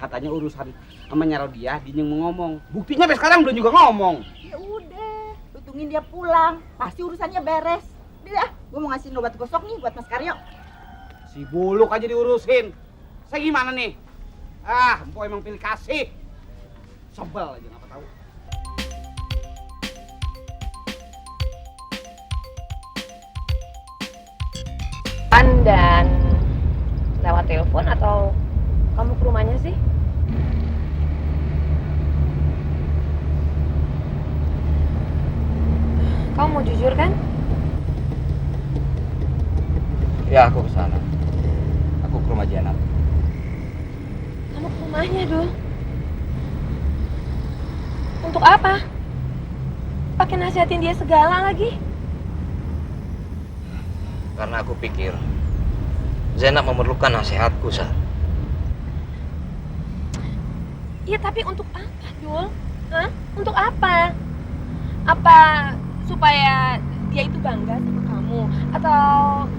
Katanya urusan sama Nyarodiah dia mau ngomong. Buktinya sampai sekarang belum juga ngomong. Ya udah, lu tungguin dia pulang. Pasti urusannya beres. Udah, gue mau ngasih obat gosok nih buat Mas Karyo. Si Buluk aja diurusin. Saya gimana nih? Ah, empok emang pilih kasih. Sebel aja ngapa tahu. Dan lewat telepon atau kamu ke rumahnya sih? Kamu mau jujur kan? Ya, aku ke sana. Aku ke rumah Jenab. Kamu ke rumahnya dong. Untuk apa? Pakai nasihatin dia segala lagi. Karena aku pikir Zainab memerlukan nasihatku, Sar. Iya, tapi untuk apa, Dul? Hah? Untuk apa? Apa supaya dia itu bangga sama kamu? Atau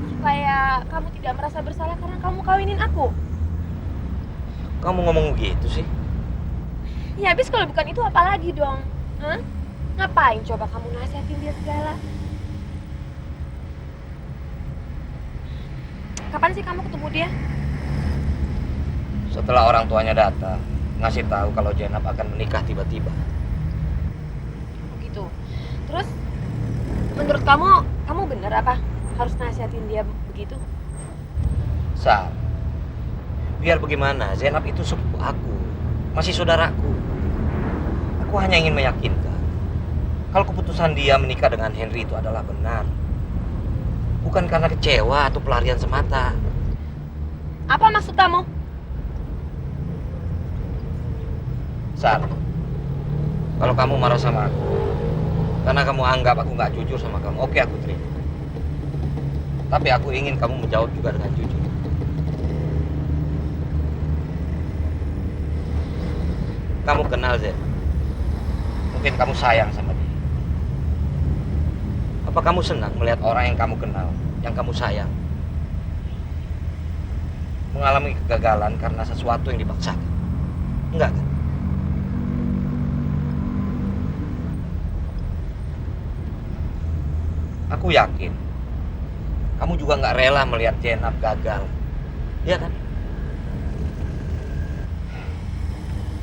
supaya kamu tidak merasa bersalah karena kamu kawinin aku? Kamu ngomong begitu sih? Ya habis kalau bukan itu apa lagi dong? Hah? Ngapain coba kamu nasihatin dia segala? Kapan sih kamu ketemu dia? Setelah orang tuanya datang, ngasih tahu kalau Jenab akan menikah tiba-tiba. Begitu. Terus menurut kamu bener apa harus nasihatin dia begitu? Sar, biar bagaimana, Zainab itu sepupu aku, masih saudaraku. Aku hanya ingin meyakinkan kalau keputusan dia menikah dengan Henry itu adalah benar. Bukan karena kecewa atau pelarian semata. Apa maksud kamu? Sar, kalau kamu marah sama aku karena kamu anggap aku nggak jujur sama kamu, oke, aku terima. Tapi aku ingin kamu menjawab juga dengan jujur. Kamu kenal Zen? Mungkin kamu sayang sama dia. Apa kamu senang melihat orang yang kamu kenal, yang kamu sayang, mengalami kegagalan karena sesuatu yang dipaksakan? Enggak kan? Aku yakin kamu juga nggak rela melihat Jenab gagal, iya kan?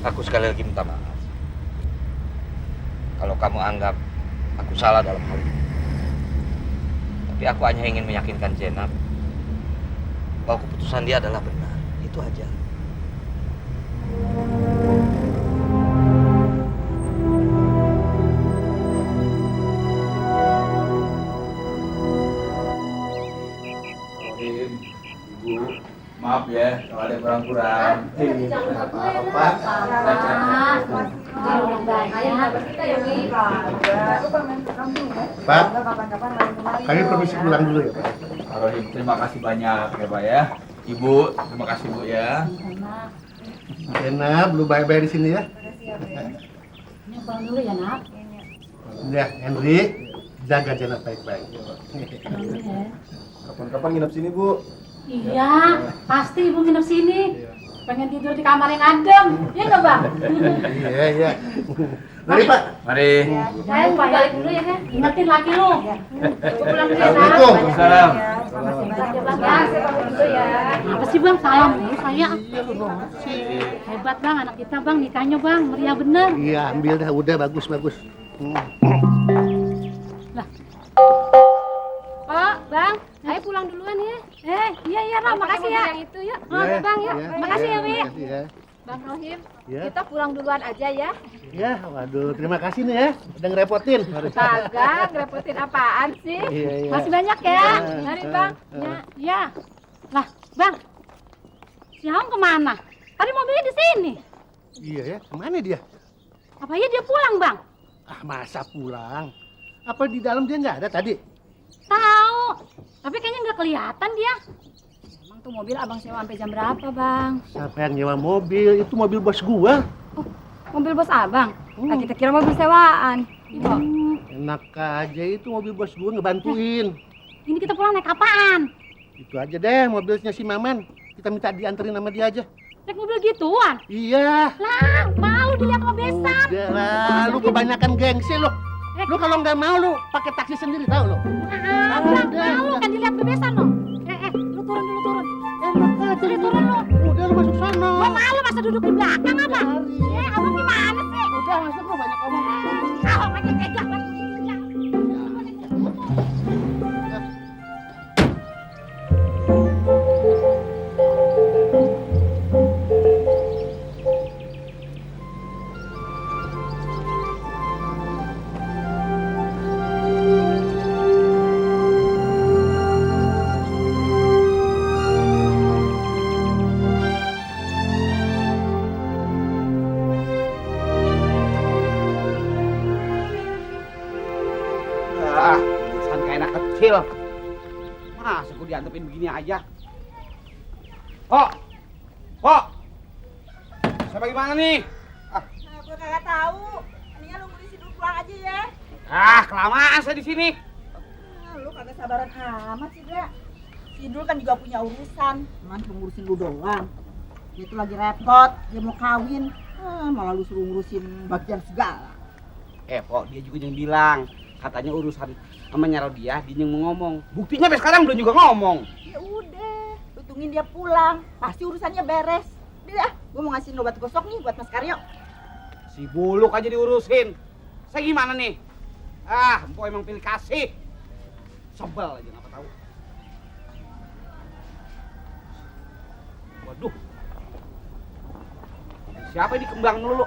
Aku sekali lagi minta maaf kalau kamu anggap aku salah dalam hal ini. Tapi aku hanya ingin meyakinkan Jenab bahwa keputusan dia adalah benar. Itu aja. Ibu, maaf ya kalau ada kurang-kurang. Apa? Pak, kami permisi pulang dulu ya, Pak. Rohim, terima kasih banyak ya Pak ya. Ibu, terima kasih Bu ya. Jenab, lu baik-baik di sini ya. Ini pulang dulu ya, Nak. Ya, Henry, jaga Jenab baik-baik. Kapan-kapan nginep sini Bu. Iya, pasti Ibu nginep sini. Pengen tidur di kamar yang adem. Iya nggak, Bang? Iya, iya. Mari, Pak. Mari. Saya balik dulu ya, kan? Ingetin laki lu. Ibu pulang dulu ya, Nak. Assalamualaikum. Waalaikumsalam. Apa sih, Bang? Salam nih, saya. Hebat, Bang. Anak kita, Bang. Nikahnya, Bang. Meriah bener. Iya, ambil dah, udah bagus-bagus. Oh, Bang. Ayo pulang duluan ya. Iya, Bang. Makasih ya. Yang itu, yuk. Iya, Bang, yuk. iya. Makasih ya, Wi. Makasih ya. Bang Rohim, Ya. kita pulang duluan aja ya. Ya, waduh, terima kasih nih ya. Udah ngerepotin. Kagak, ngerepotin apaan sih? Iya, iya. Masih banyak ya. Iya. Mari, Bang. Ya. Lah, Bang. Si Hong kemana? Tadi mobilnya di sini. Iya ya, kemana dia? Apa iya dia pulang, Bang? Ah, masa pulang? Apa di dalam dia nggak ada tadi? Tahu. Tapi kayaknya nggak kelihatan dia. Emang tuh mobil abang sewa sampai jam berapa, Bang? Siapa yang nyewa mobil? Itu mobil bos gua. Mobil bos abang? Nah, kita kira mobil sewaan. Ibu, Enak aja itu mobil bos gua ngebantuin. ini kita pulang naik apaan? Itu aja deh mobilnya si Maman. Kita minta dianterin sama dia aja. Naik mobil gituan? Iya. Lah, malu dilihat sama besan. Udah lah, lu kebanyakan gengsi lu. Lu kalau nggak mau lu pakai taksi sendiri tahu lu. Malu kan dilihat bebesan lo. Lu turun dulu turun. Jadi turun lu. Udah lu masuk sana. Gua malu masa duduk di belakang apa? Abang gimana sih? Udah masuk lu banyak omong. Kau makin tega banget. Urusan kayak anak kecil. Masa gue diantepin begini aja? Kok? Siapa gimana nih? Nah, gue kagak tahu. Mendingan lu ngisi dulu pulang aja ya. Kelamaan saya di sini. Lu kagak sabaran amat sih, Dra. Si Dul kan juga punya urusan. Cuman cuma ngurusin lu doang. Dia tuh lagi repot, dia mau kawin. Malah lu suruh ngurusin bagian segala. Kok dia juga yang bilang katanya urusan sama nyaro dia yang mau ngomong. Buktinya sampai sekarang belum juga ngomong. Ya udah, lu tungguin dia pulang. Pasti urusannya beres. Udah, gue mau ngasih obat gosok nih buat Mas Karyo. Si Buluk aja diurusin. Saya gimana nih? Empok emang pilih kasih. Sebel aja ngapa tahu. Waduh. Siapa ini kembang melulu?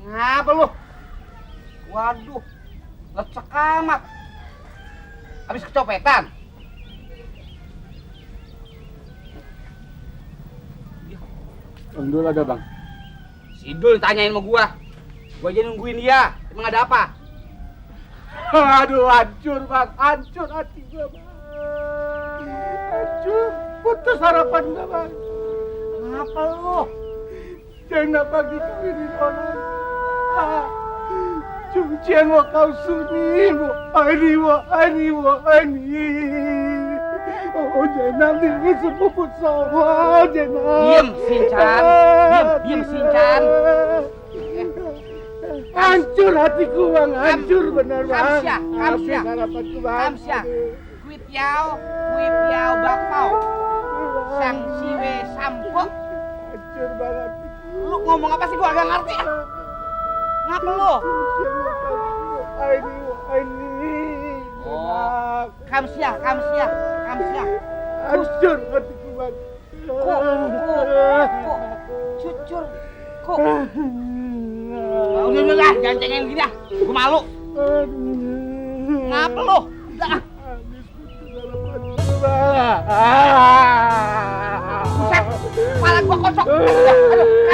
Ngapa lu? Waduh, lecek amat. Habis kecopetan. Dulu ada bang. Si Dul tanyain sama gua aja nungguin dia. Emang ada apa? Aduh, hancur bang, hancur hati gua bang. Hancur, putus harapan gua bang. Ngapa lu? Jangan bang dikawinin orang. Cucian mau kau suni, mau ani. Oh jenang ini sepupu sama jenang. Diem, Sincan. Diem, Sincan. Hancur hatiku bang, hancur benar bang. Kamsia. Harapanku bang. Kamsia. Kui piao bakau. Sang siwe sampo. Hancur banget. Lu ngomong apa sih gua agak ngerti. Ngapa lu? Ini. Oh, Kamsia. Hancur hatiku bang. Cucur. Udah, jangan cengeng gini ah. Gua malu. Ngapa lu? Udah. Buset, kepala gua kocok. Aduh.